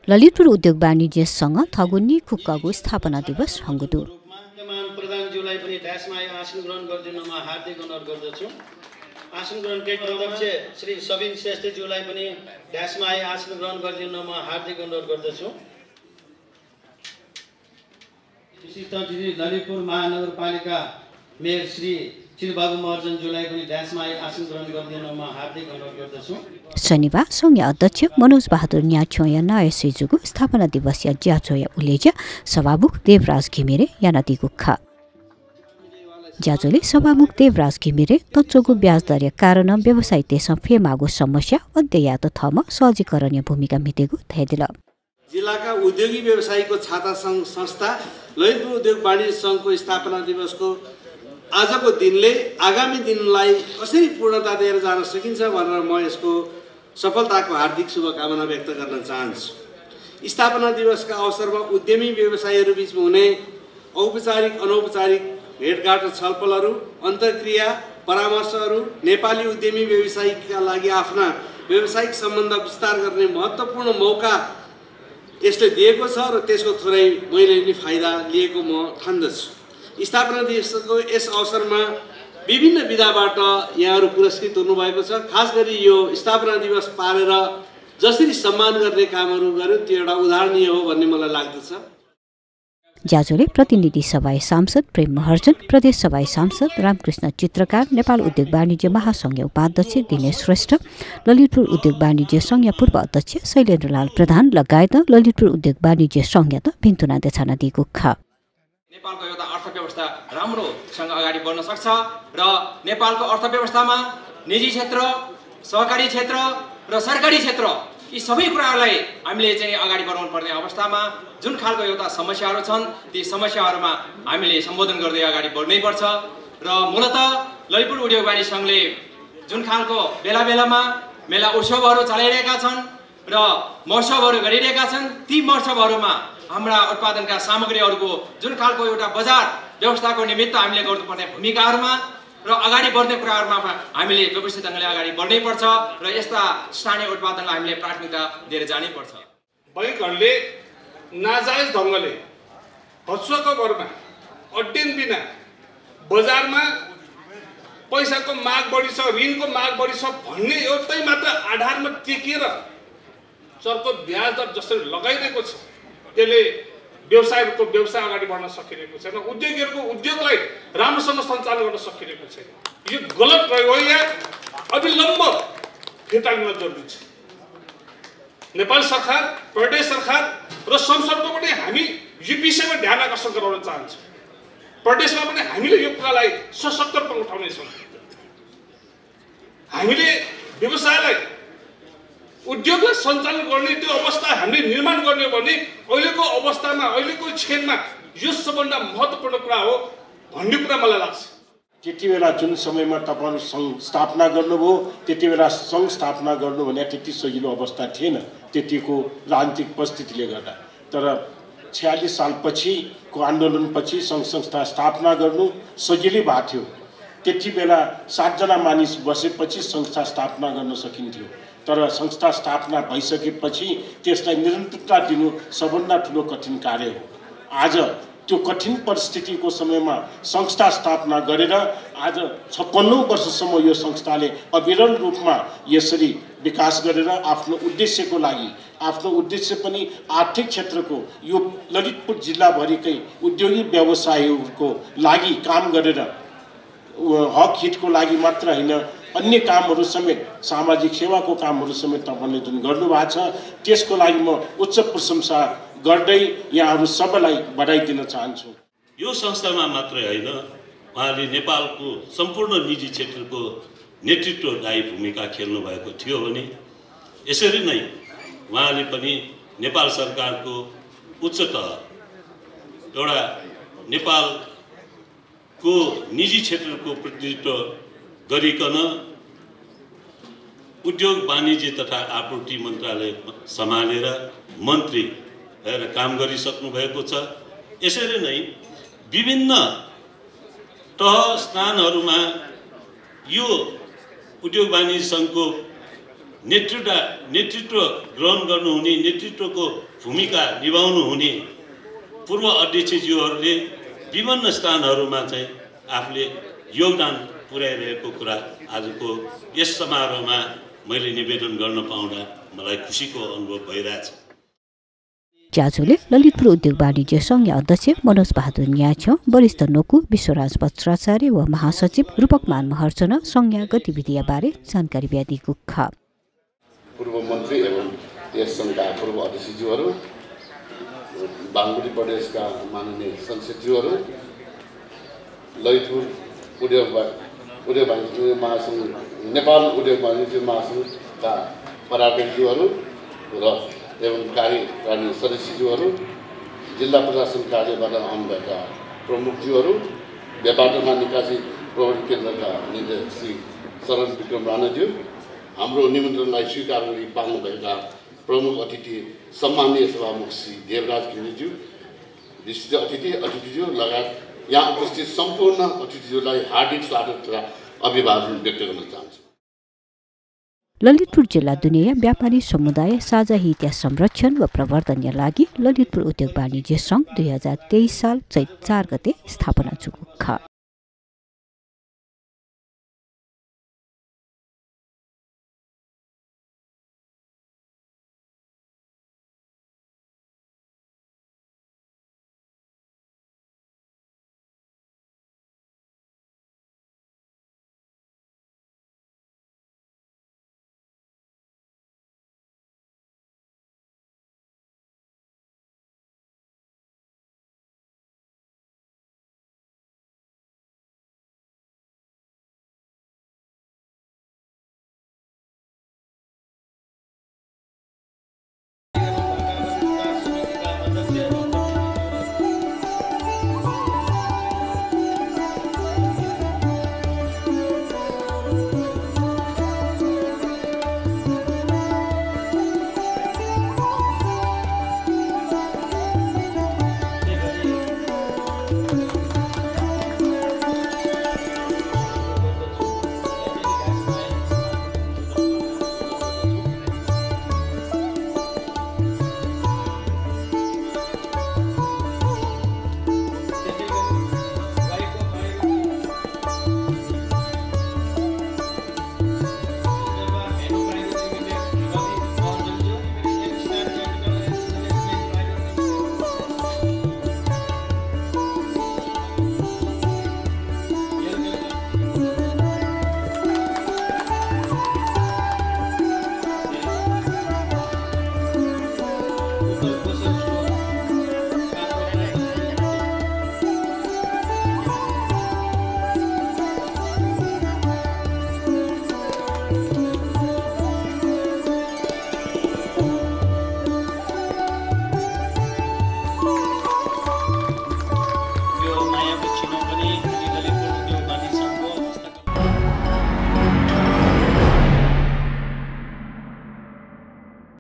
ललितपुर उद्योग वाणिज्य संघ थगुनी खुक्काको स्थापना दिवस हंगुदु प्रधानज्यूलाई पनि ड्यासमा आसन ग्रहण गरिदिनुमा हार्दिक अनुरोध गर्दछु। आसन ग्रहण अध्यक्ष श्री सबिन श्रेष्ठज्यूलाई पनि ड्यासमा आसन ग्रहण गरिदिनुमा हार्दिक अनुरोध गर्दछु। विशिष्ट अतिथि ललितपुर महानगरपालिका मेयर श्री बाबु महर्जनज्यूलाई पनि ड्यासमा आसन ग्रहण गरिदिनुमा हार्दिक अनुरोध गर्दछु। शनिबार संघीय अध्यक्ष मनोज बहादुर न्याछोया नयसेजुको स्थापना दिवस या ज्याचोया उलेज्या सभामुख देवराज घिमिरे यानादिको खा ज्याचोले सभामुख देवराज घिमिरे तच्चोको ब्याज दर कारण व्यवसाय त्यसमा फेमागो समस्या अध्ययात थम सहजीकरणीय भूमिका मितेको थाहा जिल्लाका उद्योगी व्यवसायीको छाता संघ संस्था ललितपुर उद्योग वाणिज्य संघको स्थापना दिवसको आजको दिनले आगामी दिनलाई कसरी पूर्णता दिएर जान सकिन्छ भनेर म यसको सफलताको हार्दिक शुभकामना व्यक्त गर्न चाहन्छु। स्थापना दिवसका अवसरमा उद्यमी व्यवसायीहरू बीचमा हुने औपचारिक अनौपचारिक भेटघाट र छलफलहरू अन्तर्क्रिया परामर्शहरू नेपाली उद्यमी व्यवसायीका लागि आफ्ना व्यावसायिक सम्बन्ध विस्तार गर्ने महत्त्वपूर्ण मौका यसले दिएको छ र त्यसको थोरै मैले पनि फाइदा लिएको म ठान्दछु। स्थापना दिवसको यस अवसरमा विभिन्न विधाबाट यहाँहरू पुरस्कृत हुनुभएको छ। खास गरी यो स्थापना दिवस पारेर जसरी सम्मान गर्ने कामहरू गर्यो त्यो एउटा उदाहरणीय हो भन्ने मलाई लाग्दछ। ज्याजोले प्रतिनिधि सभा सांसद प्रेम महर्जन, प्रदेश सभा सांसद रामकृष्ण चित्रकार, नेपाल उद्योग वाणिज्य महासंघीय उपाध्यक्ष दिनेश श्रेष्ठ, ललितपुर उद्योग वाणिज्य संघीय पूर्व अध्यक्ष शैलेन्द्रलाल प्रधान लगायत ललितपुर उद्योग वाणिज्य संघीय भिन्तुना देछाना दिएको खा नेपालको एउटा अर्थव्यवस्था राम्रोसँग अगाडि बढ्न सक्छ र नेपालको अर्थव्यवस्थामा निजी क्षेत्र, सहकारी क्षेत्र र सरकारी क्षेत्र यी सबै कुराहरूलाई हामीले चाहिँ अगाडि बढाउनु पर्ने अवस्थामा जुन खालको एउटा समस्याहरू छन् ती समस्याहरूमा हामीले सम्बोधन गर्दै अगाडि बढ्नै पर्छ र मूलतः ललितपुर उद्योग वाणिज्य संघले जुन खालको बेला बेलामा मेला उत्सवहरू चलाइरहेका छन् र महोत्सवहरू गरिरहेका छन् ती महोत्सवहरूमा हाम्रा उत्पादनका सामग्रीहरूको जुन खालको एउटा बजार व्यवस्थाको निमित्त हामीले गर्नुपर्ने भूमिकाहरूमा र अगाडि बढ्ने कुराहरूमा हामीले व्यवस्थित ढङ्गले अगाडि बढ्नै पर्छ र यस्ता स्थानीय उत्पादनलाई हामीले प्राथमिकता दिएर जानै पर्छ। बैंकहरूले नाजायज ढङ्गले हत्सुवाको भरमा अध्ययन बिना बजारमा पैसाको माग बढी छ, ऋणको माग बढी छ भन्ने एउटै मात्र आधारमा टेकेर चर्को ब्याज दर जसरी लगाइरहेको छ त्यसले व्यवसायको व्यवसाय अगाडि बढ्न सकिरहेको छैन, उद्योगीहरूको उद्योगलाई राम्रोसँग सञ्चालन गर्न सकिरहेको छैन। यो गलत रह्यो, यहाँ अविलम्ब फिर्ता लिन जरुरी छ। नेपाल सरकार, प्रदेश सरकार र संसदमा पनि हामी यो विषयमा ध्यान आकर्षण गराउन चाहन्छौँ। प्रदेशमा पनि हामीले यो कुरालाई सशक्त रूपमा उठाउनेछौँ। हामीले व्यवसायलाई उद्योगलाई सञ्चालन गर्ने त्यो अवस्था हामीले निर्माण गर्ने हो भने अहिलेको अवस्थामा अहिलेको क्षेत्रमा यो सबभन्दा महत्त्वपूर्ण कुरा हो भन्ने कुरा मलाई लाग्छ। त्यति बेला जुन समयमा तपाईहरु सङ्घ स्थापना गर्नुभयो त्यति बेला सङ्घ स्थापना गर्नु भने त्यति सजिलो अवस्था थिएन त्यतिको राजनीतिक परिस्थितिले गर्दा। तर 46 सालपछिको आन्दोलनपछि सङ्घ संस्था स्थापना गर्नु सजिलै भएको थियो। त्यति बेला 7 जना मानिस बसेपछि संस्था स्थापना गर्न सकिन्थ्यो। तर संस्था स्थापना भइसकेपछि त्यसलाई निरन्तरता दिनु सबभन्दा ठुलो कठिन कार्य हो। आज त्यो कठिन परिस्थितिको समयमा संस्था स्थापना गरेर आज 56 वर्षसम्म यो संस्थाले अविरल रूपमा यसरी विकास गरेर आफ्नो उद्देश्यको लागि, आफ्नो उद्देश्य पनि आर्थिक क्षेत्रको यो ललितपुर जिल्लाभरिकै उद्योगी व्यवसायीहरूको लागि काम गरेर हक हितको लागि मात्र हैन अन्य कामहरू समेत सामाजिक सेवाको कामहरू समेत तपाईले जुन गर्नुभएको छ त्यसको लागि म उच्च प्रशंसा गर्दै यहाँहरू सबैलाई बधाई दिन चाहन्छु। यो संस्थामा मात्रै हैन उहाँले नेपालको सम्पूर्ण निजी क्षेत्रको नेतृत्वदायी भूमिका खेल्नु भएको थियो भने यसरी नै उहाँले पनि नेपाल सरकारको उच्च तह एउटा नेपालको निजी क्षेत्रको प्रतिनिधित्व गरिकन उद्योग वाणिज्य तथा आपूर्ति मन्त्रालय सम्हालेर मन्त्री भएर काम गरिसक्नु भएको छ। यसरी नै विभिन्न तह स्थानहरूमा यो उद्योग वाणिज्य सङ्घको नेतृत्व ग्रहण गर्नुहुने नेतृत्वको भूमिका निभाउनु हुने पूर्व अध्यक्षज्यूहरूले विभिन्न स्थानहरूमा चाहिँ आफूले योगदान पुर्याइरहेको कुरा आजको यस समारोहमा मैले निवेदन गर्न पाउँदा मलाई खुसीको अनुभव भइरहेछ। ज्याझोले ललितपुर उद्योग वाणिज्य सङ्घ अध्यक्ष मनोज बहादुर न्याछ्यो, वरिष्ठ नोकु विश्वराज पत्राचार्य व महासचिव रूपकमान महर्जन संघीय गतिविधिबारे जानकारी दिएको छ। पूर्व मन्त्री एवं यस सङ्घका पूर्व अध्यक्षज्यूहरू, बागमती प्रदेशका माननीय संसदज्यूहरू, ललितपुर उद्योग वाणिज्य महासङ्घ, नेपाल उद्योग वाणिज्य महासङ्घका पदाधिकारीहरू र एवं कार्यकारिणी सदस्यज्यूहरू, जिल्ला प्रशासन कार्यबाट आउनुभएका प्रमुखज्यूहरू, व्यापार तथा निकासी प्रबन्धन केन्द्रका निर्देशक श्री शरण विक्रम राणाज्यू, हाम्रो निमन्त्रणलाई स्वीकार गरी पाल्नुभएका प्रमुख अतिथि सम्माननीय सभामुख श्री देवराज घिमिरेज्यू, विशिष्ट अतिथिज्यू लगायत यहाँ उपस्थित सम्पूर्ण अतिथिज्यूलाई हार्दिक स्वागत तथा अभिवादन व्यक्त गर्न चाहन्छु। ललितपुर जिल्ला दुनिया व्यापारी समुदाय साझा हित संरक्षण व प्रवर्धन लागि ललितपुर उद्योग वाणिज्य सङ्घ 2023 साल चैत 4 गते स्थापना भएको छ।